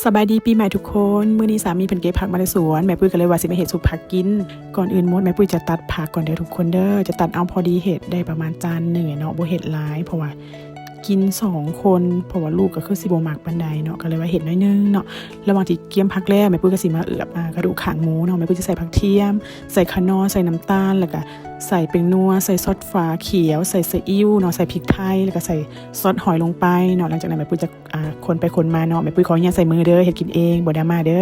ສະບາຍດີປີໃໝ່ທຸກຄົນ. ມື້ນີ້ສາມີເພິ່ນເກັບຜັກມາແຕ່ສວນ, ແມ່ປຸ້ຍກໍເລີຍວ່າຊິມາເຮັດຊຸບຜັກກິນ. ກ່ອນອື່ນໝົດ ແມ່ປຸ້ຍຈະຕັດຜັກກ່ອນເດີທຸກຄົນເດີ. ຈະຕັດເອົາພໍດີເຮັດໄດ້ປະມານຈານໜຶ່ງເນາະ, ບໍ່ເຮັດຫຼາຍ ເພາະວ່າກິນສອງຄົນ, ເພາະວ່າລູກກໍຄືຊິບໍ່ມັກປານໃດເນາະ, ກໍເລີຍວ່າເຮັດໜ້ອຍໜຶ່ງເນາະ. ລະຫວ່າງທີ່ກຽມຜັກແລ້ວ ແມ່ປຸ້ຍກໍຊິມາເອືອບ ອາ ກະດູກຂາງໝູເນາະ. ແມ່ປຸ້ຍຈະໃສ່ຜັກທຽມ, ໃສ່ຂະໜໍ, ໃສ່ນ້ຳຕານ, ແລ້ວກໍໃສ່ແປ້ງນົວ, ໃສ່ຊອດຝາຂຽວ, ໃສ່ຊີອິ້ວເນາະ, ໃສ່ພິກໄທ, ແລ້ວກໍໃສ່ຊອດຫອຍລົງໄປເນາະ. ຫຼັງຈາກນັ້ນແມ່ປຸ້ຍຈະ ອາ ຄົນໄປຄົນມາເນາະ, ແມ່ປຸ້ຍຂໍອະນຸຍາດໃສ່ມືເດີ, ເຮັດກິນເອງ ບໍ່ດຣາມາເດີ.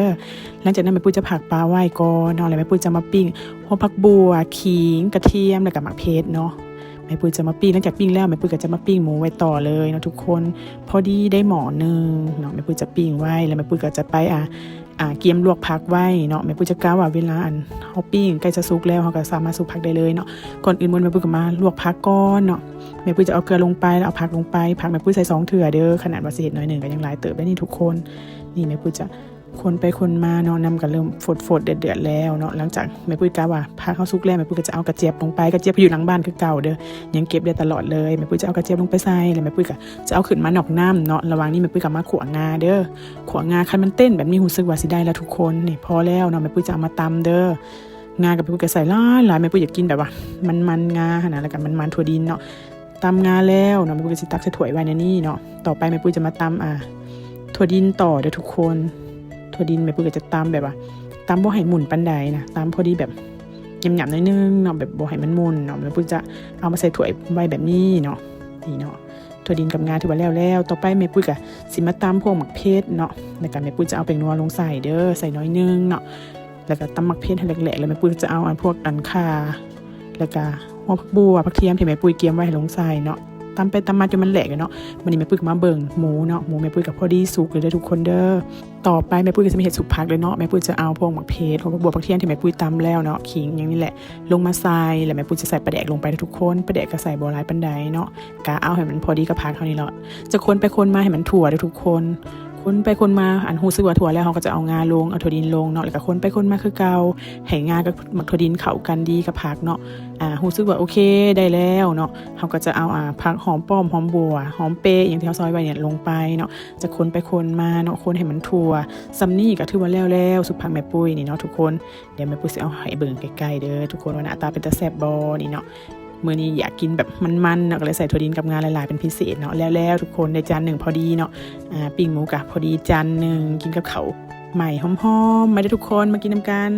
ຫຼັງຈາກນັ້ນແມ່ປຸ້ຍຈະພັກປາໄວ້ກ່ອນເນາະ, ແລ້ວແມ່ປຸ້ຍຈະມາປີ້ງຫົວຜັກບົ່ວ, ຂີງ, ກະທຽມ ແລ້ວກໍໝາກເຜັດເນາະ. ແມ່ປຸ້ຍຈະມາປີ້ງ, ຫຼັງຈາກປີ້ງແລ້ວ ແມ່ປຸ້ຍກໍຈະມາປີ້ງໝູໄວ້ຕໍ່ເລີຍເນາະທຸກຄົນ. ພໍດີໄດ້ໝໍ້ໜຶ່ງເນາະ, ແມ່ປຸ້ຍຈະປີ້ງໄວ້ ແລ້ວແມ່ປຸ້ຍກໍຈະໄປ ອາ ອາ ກຽມລວກຜັກໄວ້ເນາະ. ແມ່ປຸ້ຍຈະກະວ່າເວລາ ອັນ ເຮົາປີ້ງໃກ້ຈະສຸກແລ້ວ ເຮົາກໍສາມາດສຸບຜັກໄດ້ເລີຍເນາະ. ກ່ອນອື່ນໝົດ ແມ່ປຸ້ຍກໍມາລວກຜັກກ່ອນເນາະ. ແມ່ປຸ້ຍຈະເອົາເກືອລົງໄປ ແລ້ວເອົາຜັກລົງໄປ. ຜັກແມ່ປຸ້ຍໃສ່ສອງເທື່ອເດີ, ຂະໜາດວ່າຊິເຮັດໜ້ອຍໜຶ່ງກໍຍັງຫຼາຍເຕີບໄດ໋ນີ້ທຸກຄົນ. ນີ້ແມ່ປຸ້ຍຈະຄົນໄປຄົນມາເນາະ, ນ້ຳກໍເລີ່ມຟົດໆເດືອດໆແລ້ວເນາະ. ຫຼັງຈາກແມ່ປຸ້ຍກະວ່າຜັກເຮົາສຸກແລ້ວ ແມ່ປຸ້ຍກໍຈະເອົາກະຈຽບລົງໄປ. ກະຈຽບກໍຢູ່ຫຼັງບ້ານຄືເກົ່າເດີ, ຍັງເກັບໄດ້ຕະຫຼອດເລີຍ. ແມ່ປຸ້ຍຈະເອົາກະຈຽບລົງໄປໃສ່ ແລ້ວແມ່ປຸ້ຍກໍຈະເອົາຂຶ້ນມານອກນ້ຳເນາະ. ລະຫວ່າງນີ້ແມ່ປຸ້ຍກໍມາຂົ້ວງາເດີ. ຂົ້ວງາ ຄັນມັນເຕັ້ນແບບນີ້ ຮູ້ສຶກວ່າຊິໄດ້ແລ້ວທຸກຄົນ. ນີ້ພໍແລ້ວເນາະ, ແມ່ປຸ້ຍຈະເອົາມາຕຳເດີ. ງາກໍແມ່ປຸ້ຍກໍໃສ່ຫຼາຍໆ, ແມ່ປຸ້ຍຢາກກິນແບບວ່າມັນໆງາຫັ້ນນະ, ແລ້ວກໍມັນໆຖົ່ວດິນເນາະ. ຕຳງາແລ້ວເນາະ ແມ່ປຸ້ຍກໍຊິຕັກໃສ່ຖ້ວຍໄວ້ໃນນີ້ເນາະ. ຕໍ່ໄປແມ່ປຸ້ຍຈະມາຕຳ ອາ ຖົ່ວດິນຕໍ່ເດີທຸກຄົນ. ຖົ່ວດິນແມ່ປຸ້ຍກໍຈະຕຳແບບວ່າ ຕຳບໍ່ໃຫ້ໝຸ່ນປານໃດນະ, ຕຳພໍດີແບບຫຍາບໆໜ້ອຍໜຶ່ງເນາະ, ແບບບໍ່ໃຫ້ມັນໝຸ່ນເນາະ. ແມ່ປຸ້ຍຈະເອົາມາໃສ່ຖ້ວຍໄວ້ແບບນີ້ເນາະ, ນີ້ເນາະ. ຖົ່ວດິນກັບງາຖືວ່າແລ້ວແລ້ວ. ຕໍ່ໄປແມ່ປຸ້ຍກໍຊິມາຕຳພວກໝາກເຜັດເນາະ, ແລ້ວກໍແມ່ປຸ້ຍຈະເອົາແປ້ງນົວລົງໃສ່ເດີ, ໃສ່ໜ້ອຍໜຶ່ງເນາະ. ແລ້ວກໍຕຳໝາກເຜັດໃຫ້ແຫຼກໆ ແລ້ວແມ່ປຸ້ຍຈະເອົາອັນພວກອັນຂ່າ ແລ້ວກໍຫົວຜັກບົ່ວ, ຜັກທຽມທີ່ແມ່ປຸ້ຍກຽມໄວ້ໃຫ້ລົງໃສ່ເນາະ. ຕຳໄປຕຳມາຈົນມັນແຫຼກແລ້ວເນາະ. ບັດນີ້ແມ່ປຸ້ຍກໍມາເບິ່ງໝູເນາະ, ໝູແມ່ປຸ້ຍກໍພໍດີສຸກເລີຍເດີທຸກຄົນເດີ. ຕໍ່ໄປແມ່ປຸ້ຍກໍຈະມາເຮັດຊຸບຜັກເລີຍເນາະ. ແມ່ປຸ້ຍຈະເອົາພວກໝາກເຜັດ, ຫົວຜັກບົ່ວ, ຜັກທຽມທີ່ແມ່ປຸ້ຍຕຳແລ້ວເນາະ, ຂີງຫຍັງນີ້ແຫຼະ ລົງມາໃສ່ ແລ້ວແມ່ປຸ້ຍຈະໃສ່ປາແດກລົງໄປເດີທຸກຄົນ. ປາແດກກໍໃສ່ບໍ່ຫຼາຍປານໃດເນາະ, ກະເອົາໃຫ້ມັນພໍດີກັບຜັກເຮົານີ້ເນາະ. ຈະຄົນໄປຄົນມາໃຫ້ມັນທົ່ວເດີທຸກຄົນ. ຄົນໄປຄົນມາ ອັນ ຮູ້ສຶກວ່າທົ່ວແລ້ວ ເຮົາກໍຈະເອົາງາລົງ ເອົາຖົ່ວດິນລົງເນາະ, ແລ້ວກໍຄົນໄປຄົນມາຄືເກົ່າ ໃຫ້ງາກັບໝາກຖົ່ວດິນເຂົ້າກັນດີກັບຜັກເນາະ. ອາ ຮູ້ສຶກວ່າໂອເຄໄດ້ແລ້ວເນາະ, ເຮົາກໍຈະເອົາ ອາ ຜັກຫອມປ້ອມ ຫອມບົ່ວ ຫອມເປະ ອີ່ຫຍັງທີ່ເຮົາຊອຍໄວ້ນີ້ລົງໄປເນາະ. ຈະຄົນໄປຄົນມາເນາະ, ຄົນໃຫ້ມັນທົ່ວ. ສ່ຳນີ້ກໍຖືວ່າແລ້ວແລ້ວ ຊຸບຜັກແມ່ປຸ້ຍນີ້ເນາະທຸກຄົນ. ດຽວແມ່ປຸ້ຍຊິເອົາໃຫ້ເບິ່ງໃກ້ໆເດີທຸກຄົນ ວ່າໜ້າຕາເປັນຕາແຊບບໍ່ນີ້ເນາະ. ມື້ນີ້ຢາກກິນແບບມັນໆເນາະ, ກໍເລີຍໃສ່ຖົ່ວດິນກັບງາຫຼາຍໆເປັນພິເສດເນາະ. ແລ້ວໆທຸກຄົນ ໄດ້ຈານໜຶ່ງພໍດີເນາະ. ອາ ປີ້ງໝູກໍພໍດີຈານໜຶ່ງ, ກິນກັບເຂົ້າໃໝ່ຫອມໆ. ມາເດີທຸກຄົນ ມາກິນນຳກັນ.